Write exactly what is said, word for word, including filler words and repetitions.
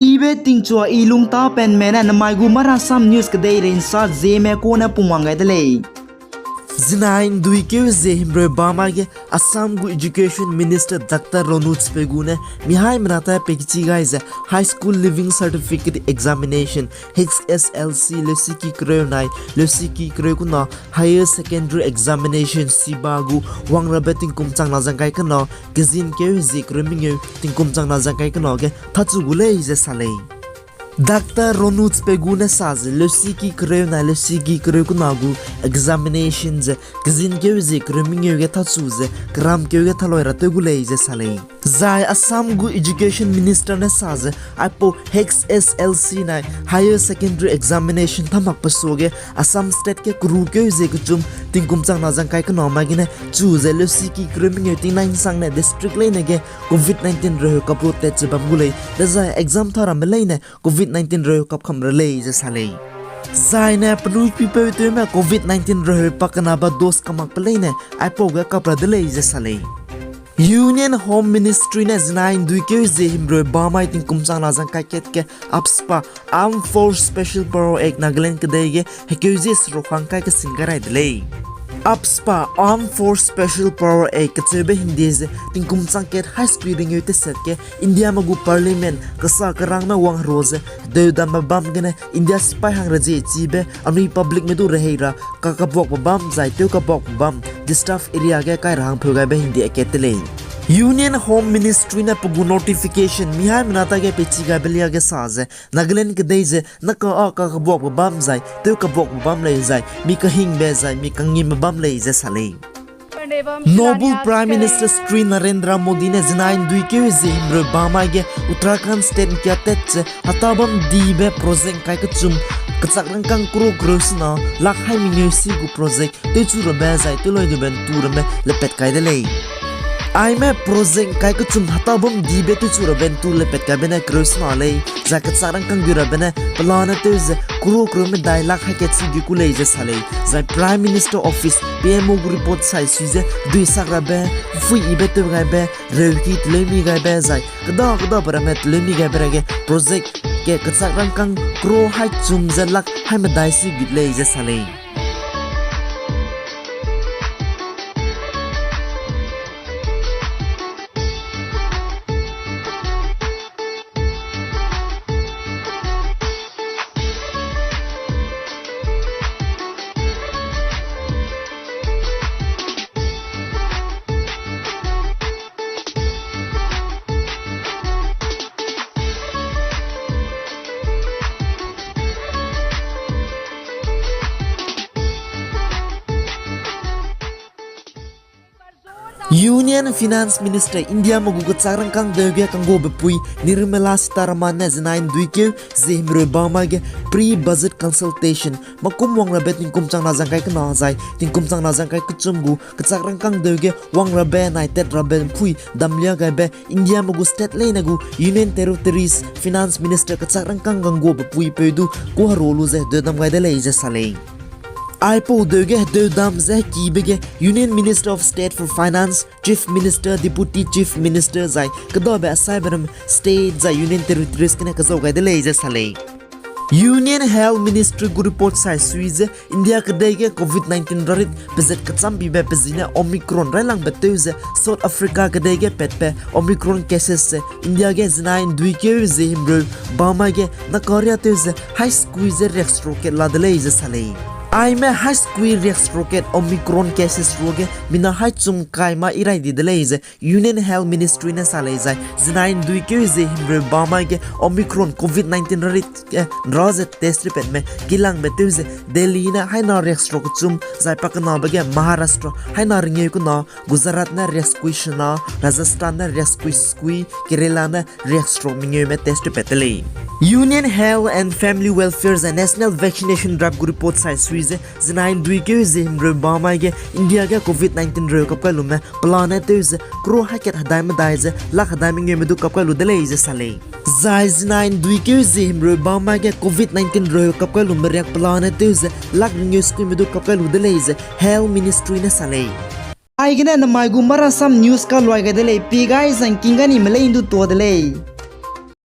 Ibe tingchua i lungtapenme ne namai gu Marasam News kedeirei nsa zieme kune pungwang gai de lei. Zinai nduikeu zie himreu bamai ge Assam gu Education Minister Doctor Ronu Tshipegu ne mihaimena ta peichi gai ze High School Leaving Certificate Examination, H S L C, leusiki kereu nai leusiki kereu kena Higher Secondary Examination, SEBA gu wangrabe tingkum changna zangkai kena kezin keu hezie kereu mengeu tingkum changna zangkai kena ge thachu gu lei ze sa lei. Doctor Ronu Tshipegu ne sa ze leusiki kereu nai leusiki kereu kena gu examination ze kezin keu hezie kereu mengeu ge thachu ze keram keu ge thaloi ra tew gu lei ze sa lei. Zai Assam gu Education Minister ne sa ze aipau H S L C nai Higher Secondary Examination thamakbe suage Assam State ge keru keu hezie kechum tingkum changna zangkai kena mai gene chu ze leusiki kereu mengeu tingnai nsangne district leine ge Covid nineteen reheu kaplo tat ze bam gu lei, dezai exam tha ramme leine Covid nineteen reheu kapkam ra lei ze sa lei. Zaine penui pipeu tewme Covid nineteen reheu pakenabe dose kamakbe leine aipau ge kap ra de lei ze sa lei. Union Home Ministry ne zinai nduikeu zie himreu bamai tingkum changna zangkai kat ge AFSPA, Armed Force Special Power Act Nagaland kedei ge hekeu zie seruk hangkai kesin gai rai de lei. AFSPA, Armed Force Special Power Act kacheube hingde ze tingkum chang kat high school ringeu teset ge Indiame gu Parliament kesa kerangme wangherua ze hedeu damme bam gene India sipai hang rezie chibe anui publicme du rehei ra kakabuakbe bam zai tew kabuakbe bam disturbed area ge kai ra hangpheu gaibe hingde akat de lei. Union Home Ministry ne pe gu notification mihaimena ta ge peichi gaibe lia ge sa ze Nagaland kedei ze naka â kakabuakbe bam zai tew kabuakbe bam lei zai mi kahingbe zai mi kangngime bam lei ze sa lei. Noble Prime Minister Shri Narendra Modi ne zinai nduikeu zie himreu bamai ge Uttarakhand State ngkia tat ze hetabam dibe project kai kechum kechak rangkâng crore kereu sena lakh hai mengeu si gu project tewchu rabe zai tewloi dube ntu ramme lepat kai de lei. Aime project kai kechum hetabam dibe tewchu rabe ntu lepat kaibe ne kereu sena lei, zai kechak rangkâng gui rabe ne pelane tew ze crore kereu medai lakh hai kat si gui ku lei ze sa lei. Zai Prime Minister Office, P M O gu report sai sui ze duisak rabe, mpuiyibe tew gaibe, reuki teleumi gaibe zai keda kedabe ramme teleumi gaibe ra ge project ge kechak rangkâng crore hai chum ze lakh hai medai si gut lei ze sa lei. Union Finance Minister Indiame gu kechak rangkâng deu ge kangguabe pui Nirmala Sitharaman ne zinai nduikeu zie himreu bamai ge pre-budget consultation makum wang rabe tingkum changna zangkai kena zai tingkum changna zangkai kechum gu kechak rangkâng deu ge wang rabe nai tat rabe mpui damlia gaibe Indiame gu state leine gu Union Territories Finance Minister kechak rangkâng kangguabe puipeu du kuherua lu ze hedeu dam gai de lei ze sa lei. Aipau deu ge hedeu dam ze hekibe ge Union Minister of State for Finance, Chief Minister, Deputy Chief Minister zai kedabe asaibe ram state zai Union Territories gene kezau gai de lei ze sa lei. Union Health Ministry gu report sai sui ze India kedei ge Covid nineteen rarit pezat kechambibe pe zi ne Omicron railangbe tew ze South Africa kedei ge patbe Omicron cases ze India ge zinai nduikeu zie himreu bamai ge nakaria tew ze hai sekui ze riakseruk kat la de lei ze sa lei. Aime hai sekui riakseruk kat Omicron cases ruage mina hai chum kai ma irai di de lei ze Union Health Ministry ne sa lei zai zinai nduikeu zie himreu bamai ge Omicron Covid nineteen rarit ge nra ze test repatme kilangbe tew ze Delhi ne haina riakseruk kechum zai pakenabe ge Maharashtra haina ringeu kena, Gujarat ne riaksekui sena, Rajasthan ne riaksekui sekui, Kerala ne riakseruk mengeume test repat de lei. Union Health and Family Welfare zai National Vaccination Drive gu report sai sui ze zinai nduikeu zie himreu bamai ge India ge Covid nineteen reu kap kai lume pelane tew ze crore hai kat hedai medai ze lakh hedai mengeume du kap kai lu de lei ze sa lei. Zai zinai nduikeu zie himreu bamai ge Covid nineteen reu kap kai lume riak pelane tew ze lakh ringeu sekuime du kap kai lu de lei ze Health Ministry ne sa lei. Aigene namai gu Marasam News kaluai gai de lei, pie gai zangking ga nime lei ndu tua de lei.